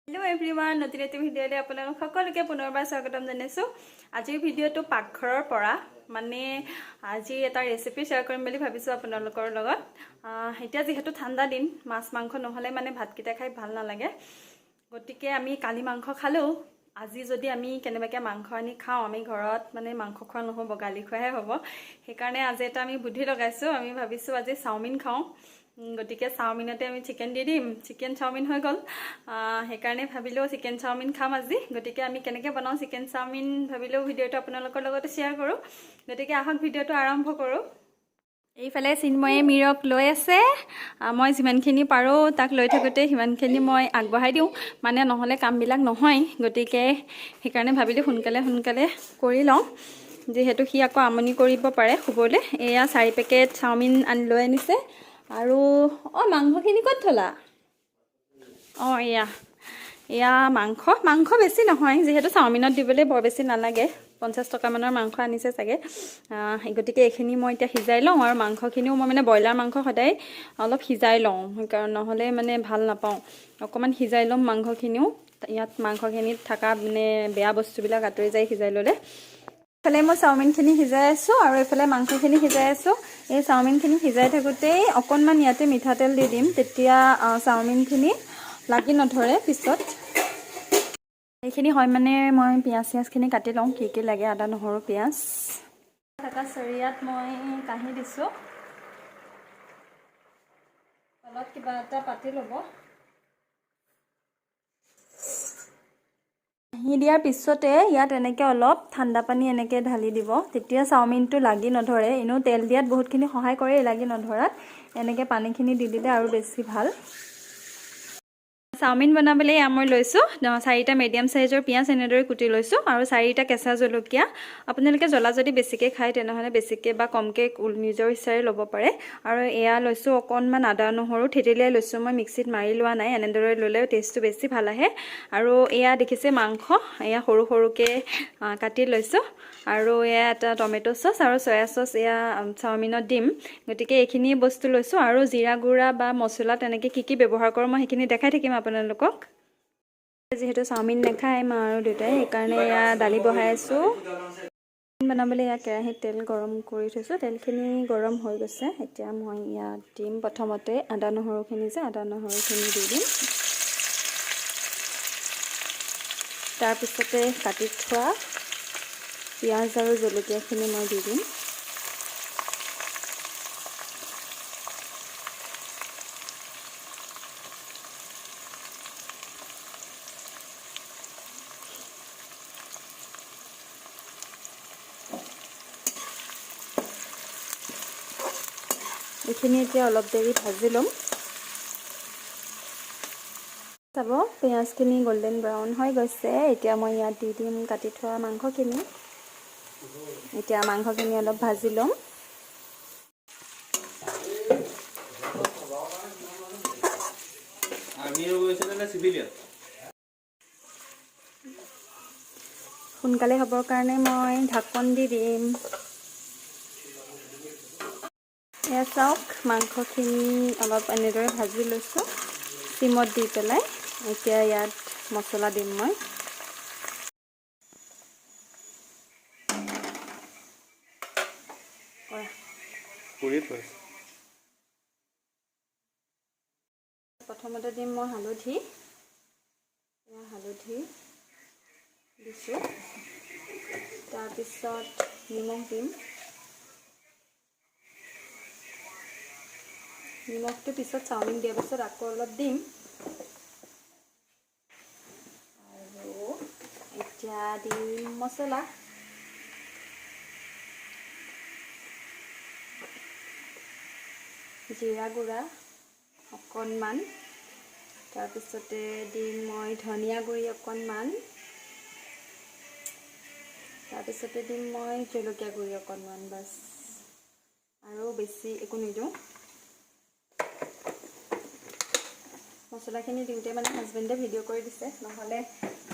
Hello' everyone, নতুন এটি ভিডিঅ'লৈ আপোনালোক সকলোকে পুনৰবাৰ স্বাগতম জনাইছোঁ। আজিৰ ভিডিঅ'টো পাকঘৰৰ পৰা, মানে আজি এটা ৰেচিপি শ্বেয়াৰ কৰিম বুলি ভাবিছোঁ আপোনালোকৰ লগত। এতিয়া যিহেতু ঠাণ্ডা দিন, মাছ মাংস নহ'লে মানে ভাতকেইটা খাই ভাল নালাগে। গতিকে আমি কালি মাংস খালেও আজি যদি আমি কেনেবাকৈ মাংস আনি খাওঁ, আমি ঘৰত মানে মাংস খোৱা নহ'ব, গালি খোৱাহে হ'ব। সেইকাৰণে আজি এটা আমি বুদ্ধি লগাইছোঁ। আমি ভাবিছোঁ আজি চাওমিন খাওঁ। গতিকে চাওমিনতে আমি চিকেন দি দিম, চিকেন চাওমিন হৈ গ'ল। সেইকাৰণে ভাবিলোঁ চিকেন চাওমিন খাম আজি। গতিকে আমি কেনেকৈ বনাওঁ চিকেন চাওমিন ভাবিলেও ভিডিঅ'টো আপোনালোকৰ লগতে শ্বেয়াৰ কৰোঁ। গতিকে আহক, ভিডিঅ'টো আৰম্ভ কৰোঁ। এইফালে চিন্ময়ে মীৰক লৈ আছে। মই যিমানখিনি পাৰোঁ তাক লৈ থাকোঁতে সিমানখিনি মই আগবঢ়াই দিওঁ, মানে নহ'লে কামবিলাক নহয়। গতিকে সেইকাৰণে ভাবিলোঁ সোনকালে সোনকালে কৰি লওঁ, যিহেতু সি আকৌ আমনি কৰিব পাৰে শুবলৈ। এয়া 4 পেকেট চাওমিন আনি লৈ আনিছে। আৰু অঁ, মাংসখিনি ক'ত থ'লা? অঁ, এয়া এয়া মাংস। মাংস বেছি নহয়, যিহেতু চাওমিনত দিবলৈ বৰ বেছি নালাগে। 50 টকামানৰ মাংস আনিছে চাগে। গতিকে এইখিনি মই এতিয়া সিজাই লওঁ। আৰু মাংসখিনিও মই মানে ব্ৰইলাৰ মাংস সদায় অলপ সিজাই লওঁ, কাৰণ নহ'লে মানে ভাল নাপাওঁ। অকণমান সিজাই ল'ম মাংসখিনিও। ইয়াত মাংসখিনিত থকা মানে বেয়া বস্তুবিলাক আঁতৰি যায় সিজাই ল'লে। এইফালে মই চাওমিনখিনি সিজাই আছোঁ আৰু এইফালে মাংসখিনি সিজাই আছোঁ। এই চাওমিনখিনি সিজাই থাকোঁতেই অকণমান ইয়াতে মিঠাতেল দি দিম, তেতিয়া চাওমিনখিনি লাগি নধৰে পিছত। এইখিনি হয় মানে মই পিঁয়াজ চিয়াজখিনি কাটি লওঁ, কি কি লাগে, আদা নহৰু পিঁয়াজ থকা চৰিয়াত মই কাঁহী দিছোঁ। তলত কিবা এটা পাতি ল'ব। কাঁহী দিয়াৰ পিছতে ইয়াত এনেকৈ অলপ ঠাণ্ডা পানী এনেকৈ ঢালি দিব, তেতিয়া চাওমিনটো লাগি নধৰে। এনেও তেল দিয়াত বহুতখিনি সহায় কৰে লাগি নধৰাত, এনেকৈ পানীখিনি দি দিলে আৰু বেছি ভাল। চাওমিন বনাবলৈ এয়া মই লৈছোঁ 4টা মিডিয়াম চাইজৰ পিঁয়াজ এনেদৰে কুটি লৈছোঁ আৰু 4টা কেঁচা জলকীয়া। আপোনালোকে জ্বলা যদি বেছিকৈ খায় তেনেহ'লে বেছিকৈ বা কমকৈ নিজৰ ইচ্ছাৰে ল'ব পাৰে। আৰু এয়া লৈছোঁ অকণমান আদা নহৰু থেতেলিয়াই লৈছোঁ, মই মিক্সিত মাৰি লোৱা নাই, এনেদৰে ল'লে টেষ্টটো বেছি ভাল আহে। আৰু এয়া দেখিছে মাংস, এয়া সৰু সৰুকৈ কাটি লৈছোঁ। আৰু এয়া এটা টমেট' চচ আৰু চয়া চচ এয়া চাওমিনত দিম। গতিকে এইখিনি বস্তু লৈছোঁ। আৰু জিৰা গুড়া বা মছলা তেনেকৈ কি কি ব্যৱহাৰ কৰোঁ মই সেইখিনি দেখাই থাকিম আপোনালোকক। যিহেতু চাওমিন নাখায় মা আৰু দেউতাই, সেইকাৰণে এয়া দালি বহাই আছোঁ। বনাবলৈ এয়া কেৰাহীত তেল গৰম কৰি থৈছোঁ, তেলখিনি গৰম হৈ গৈছে। এতিয়া মই ইয়াত দিম প্ৰথমতে আদা নহৰুখিনি, যে আদা নহৰুখিনি দি দিম। তাৰপিছতে কাটি থোৱা পিঁয়াজ আৰু জলকীয়াখিনি মই দি দিম। এইখিনি এতিয়া অলপ দেৰি ভাজি ল'ম। চাব, পিঁয়াজখিনি গল্ডেন ব্ৰাউন হৈ গৈছে। এতিয়া মই ইয়াত দি দিম কাটি থোৱা মাংসখিনি। এতিয়া মাংসখিনি অলপ ভাজি ল'ম। সোনকালে হ'বৰ কাৰণে মই ঢাকন দি দিম। এয়া চাওক, মাংসখিনি অলপ এনেদৰে ভাজি লৈছোঁ চিমত দি পেলাই। এতিয়া ইয়াত মছলা দিম মই। প্ৰথমতে দিম মই হালধি, হালধি দিছোঁ। তাৰপিছত নিমখ দিম। নিমখটো পিছত চাওমিন দিয়াৰ পিছত আকৌ অলপ দিম। আৰু এতিয়া দিম মছলা। জিৰা গুড়া অকণমান, তাৰপিছতে দিম মই ধনিয়া গুড়ি অকণমান, তাৰপিছতে দিম মই জলকীয়া গুড়ি অকণমান, বাছ আৰু বেছি একো নিদিওঁ। মছলাখিনি দিওঁতে মানে হাজবেণ্ডে ভিডিঅ' কৰি দিছে, নহ'লে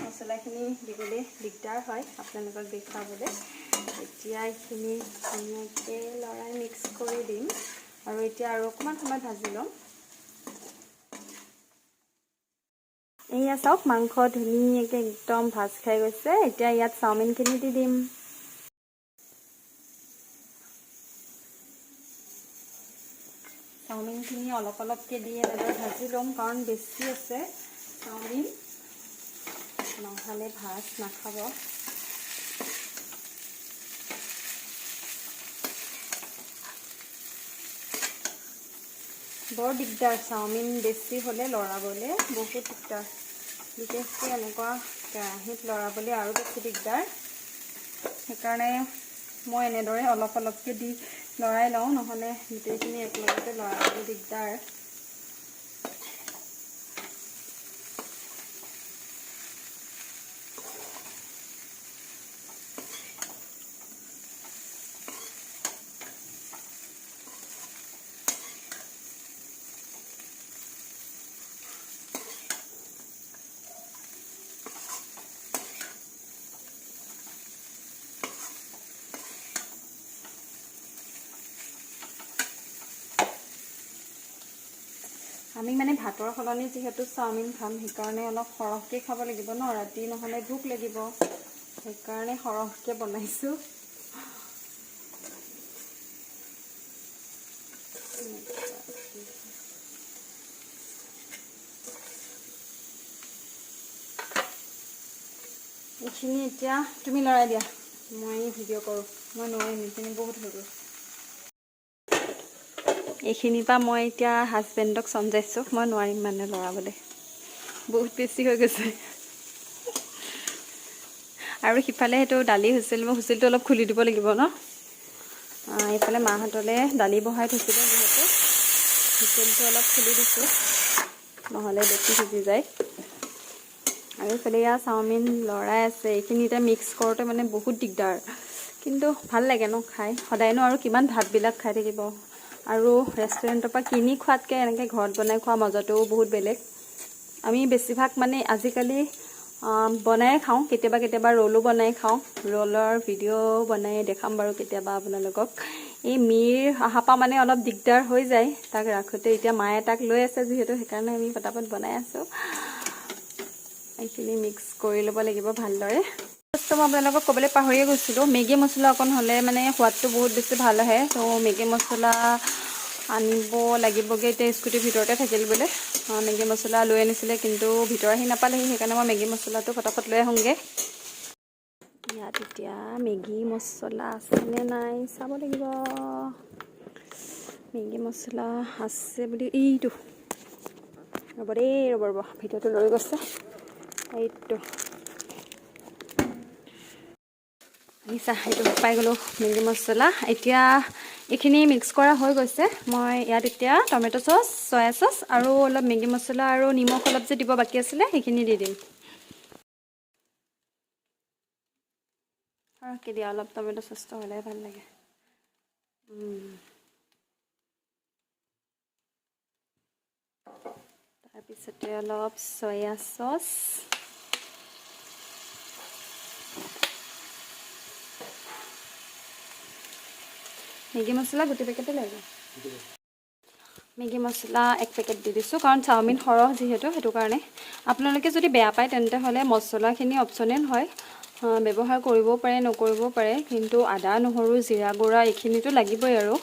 মছলাখিনি দিবলৈ দিগদাৰ হয় আপোনালোকক দেখুৱাবলৈ। এতিয়া এইখিনি ধুনীয়াকৈ লৰাই মিক্স কৰি দিম। আৰু এতিয়া আৰু অকণমান সময় ভাজি ল'ম। এয়া চাওক, মাংস ধুনীয়াকৈ একদম ভাজ খাই গৈছে। এতিয়া ইয়াত চাওমিনখিনি দি দিম। চাওমিনখিনি অলপ অলপকৈ দি এনেদৰে ভাজি ল'ম, কাৰণ বেছি আছে চাওমিন, নহ'লে ভাজ নাখাব। বৰ দিগদাৰ চাওমিন বেছি হ'লে লৰাবলৈ, বহুত দিগদাৰ। বিশেষকৈ এনেকুৱা কেৰাহীত লৰাবলৈ আৰু বেছি দিগদাৰ। সেইকাৰণে মই এনেদৰে অলপ অলপকৈ দি লৰাই লওঁ, নহ'লে গোটেইখিনি একেলগতে লৰাবলৈ দিগদাৰ। আমি মানে ভাতৰ সলনি যিহেতু চাওমিন খাম, সেইকাৰণে অলপ সৰহকৈ খাব লাগিব ন ৰাতি, নহ'লে ভোক লাগিব, সেইকাৰণে সৰহকৈ বনাইছোঁ। এইখিনি এতিয়া তুমি লৰাই দিয়া, মই ভিডিঅ' কৰোঁ, মই নোৱাৰিম, এইখিনি বহুত হৈ গ'ল। এইখিনিৰ পৰা মই এতিয়া হাজবেণ্ডক চমজাইছোঁ, মই নোৱাৰিম মানে লৰাবলৈ, বহুত বেছি হৈ গৈছে। আৰু সিফালে সেইটো দালি হৈছিল, মই হুইচেলটো অলপ খুলি দিব লাগিব ন। এইফালে মাহঁতলৈ দালি বহাই থৈছিলোঁ, যিহেতু হুইচেলটো অলপ খুলি দিছোঁ, নহ'লে বেছি সিজি যায়। আৰু এইফালে এয়া চাওমিন লৰাই আছে। এইখিনি এতিয়া মিক্স কৰোঁতে মানে বহুত দিগদাৰ, কিন্তু ভাল লাগে ন খাই। সদায়নো আৰু কিমান ভাতবিলাক খাই থাকিব। আৰু ৰেষ্টুৰেণ্টৰ পৰা কিনি খোৱাতকৈ এনেকৈ ঘৰত বনাই খোৱা মজাটোও বহুত বেলেগ। আমি বেছিভাগ মানে আজিকালি বনায়ে খাওঁ, কেতিয়াবা কেতিয়াবা ৰোলো বনাই খাওঁ। ৰোলৰ ভিডিঅ' বনাই দেখাম বাৰু কেতিয়াবা আপোনালোকক। এই মিৰ অহাৰ পৰা মানে অলপ দিগদাৰ হৈ যায় তাক ৰাখোঁতে। এতিয়া মায়ে তাক লৈ আছে যিহেতু, সেইকাৰণে আমি পটাপট বনাই আছোঁ। এইখিনি মিক্স কৰি ল'ব লাগিব ভালদৰে। বস্তু মই আপোনালোকক ক'বলৈ পাহৰিয়ে গৈছিলোঁ, মেগী মছলা অকণ হ'লে মানে সোৱাদটো বহুত বেছি ভাল আহে। ত' মেগী মছলা আনিব লাগিবগৈ, এতিয়া স্কুটিৰ ভিতৰতে থাকিল বোলে। মেগী মছলা লৈ আনিছিলে, কিন্তু ভিতৰ আহি নাপালেহি, সেইকাৰণে মই মেগী মছলাটো ফটাফট লৈ আহোঁগৈ। ইয়াত এতিয়া মেগী মছলা আছেনে নাই চাব লাগিব। মেগী মছলা আছে বুলি, এইটো ৰ'ব দেই, ৰ'ব ৰ'ব, ভিডিঅ'টো লৈ গৈছে। এইটো আহিছা, এইটো পাই গ'লোঁ মেগী মছলা। এতিয়া এইখিনি মিক্স কৰা হৈ গৈছে। মই ইয়াত এতিয়া টমেট' চচ, চয়া চচ আৰু অলপ মেগী মছলা আৰু নিমখ অলপ যে দিব বাকী আছিলে, সেইখিনি দি দিম। সৰহকৈ দিয়া, অলপ টমেট' চচটো হ'লে ভাল লাগে। তাৰপিছতে অলপ চয়া চচ, মেগী মছলা গোটেই পেকেটে লাগিব। মেগী মছলা এক পেকেট দি দিছোঁ, কাৰণ চাওমিন সৰহ যিহেতু, সেইটো কাৰণে। আপোনালোকে যদি বেয়া পায় তেন্তে হ'লে মছলাখিনি অপশ্যনেল হয়, ব্যৱহাৰ কৰিবও পাৰে নকৰিবও পাৰে, কিন্তু আদা নহৰু জিৰা গুড়া এইখিনিতো লাগিবই আৰু,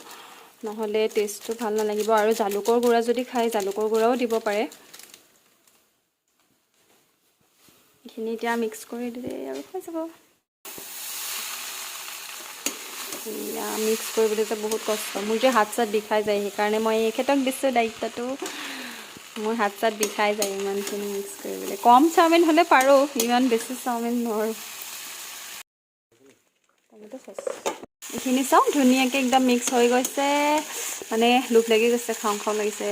নহ'লে টেষ্টটো ভাল নালাগিব। আৰু জালুকৰ গুড়া যদি খায় জালুকৰ গুড়াও দিব পাৰে। এইখিনি এতিয়া মিক্স কৰি দিলে আৰু হৈ যাব। এয়া মিক্স কৰিবলৈ যে বহুত কষ্ট, মোৰ যে হাত চাত বিষাই যায়, সেইকাৰণে মই এখেতক দিছোঁ দায়িত্বটো। মোৰ হাত চাত বিষাই যায় ইমানখিনি মিক্স কৰিবলৈ। কম চাওমিন হ'লে পাৰোঁ, ইমান বেছি চাওমিন নোৱাৰোঁ। টমেট' চচ এইখিনি চাওঁ, ধুনীয়াকৈ একদম মিক্স হৈ গৈছে, মানে লোভ লাগি গৈছে, খাওঁ খাওঁ লাগিছে।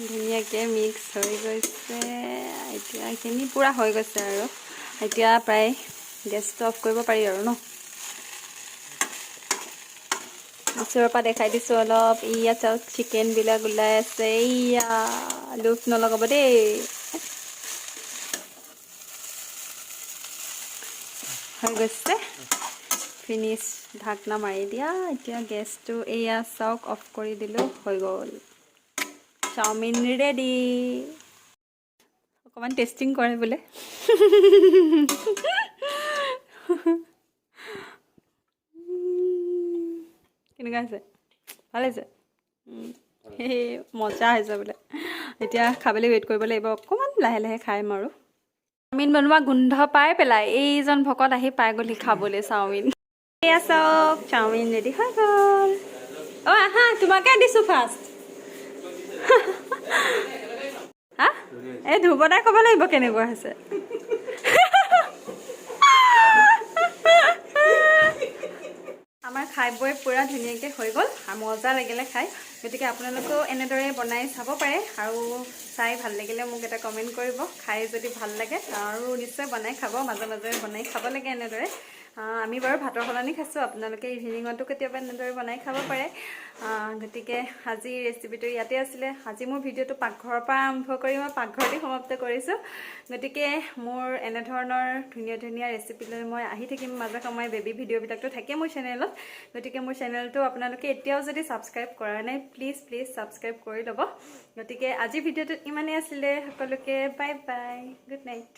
ধুনীয়াকৈ মিক্স হৈ গৈছে। এতিয়া এইখিনি পূৰা হৈ গৈছে আৰু এতিয়া প্ৰায় গেছটো অফ কৰিব পাৰি আৰু ন। ওচৰৰ পৰা দেখাই দিছোঁ অলপ। এইয়া চাওক, চিকেনবিলাক ওলাই আছে। এইয়া লোভ নলগাব দেই। হৈ গৈছে। ফিনিছ। ঢাকনা মাৰি দিয়া। এতিয়া গেছটো এয়া চাওক, অফ কৰি দিলোঁ। হৈ গ'ল, চাওমিন ৰেডি। অকণমান টেষ্টিং কৰে বোলে। কেনেকুৱা হৈছে? ভাল হৈছে। সেই মজা হৈছে বোলে। এতিয়া খাবলৈ ৱেইট কৰিব লাগিব অকণমান, লাহে লাহে খাম আৰু। চাওমিন বনোৱা গোন্ধ পাই পেলাই এইজন ভকত আহি পাই গ'লহি খাবলৈ চাওমিন। এয়া চাওক, চাওমিন ৰেডি হৈ গ'ল। অ' আহা, তোমাকে দিছোঁ ফাৰ্ষ্ট। হা, এই ধ্ৰুৱদাই ক'ব লাগিব কেনেকুৱা হৈছে। আমাৰ খাই বৈ পূৰা ধুনীয়াকৈ হৈ গ'ল আৰু মজা লাগিলে খাই। গতিকে আপোনালোকেও এনেদৰে বনাই চাব পাৰে আৰু চাই ভাল লাগিলে মোক এটা কমেণ্ট কৰিব। খাই যদি ভাল লাগে আৰু নিশ্চয় বনাই খাব, মাজে মাজে বনাই খাব লাগে এনেদৰে। আমি বাৰু ভাতৰ সলনি খাইছোঁ, আপোনালোকে ইভিনিঙতো কেতিয়াবা এনেদৰে বনাই খাব পাৰে। গতিকে আজিৰ ৰেচিপিটো ইয়াতে আছিলে। আজি মোৰ ভিডিঅ'টো পাকঘৰৰ পৰা আৰম্ভ কৰি মই পাকঘৰতে সমাপ্ত কৰিছোঁ। গতিকে মোৰ এনেধৰণৰ ধুনীয়া ধুনীয়া ৰেচিপি লৈ মই আহি থাকিম মাজে সময়ে। বেবী ভিডিঅ'বিলাকতো থাকে মোৰ চেনেলত। গতিকে মোৰ চেনেলটো আপোনালোকে এতিয়াও যদি ছাবস্ক্ৰাইব কৰা নাই, প্লিজ প্লিজ ছাবস্ক্ৰাইব কৰি ল'ব। গতিকে আজিৰ ভিডিঅ'টোত ইমানেই আছিলে। সকলোকে বাই বাই, গুড নাইট।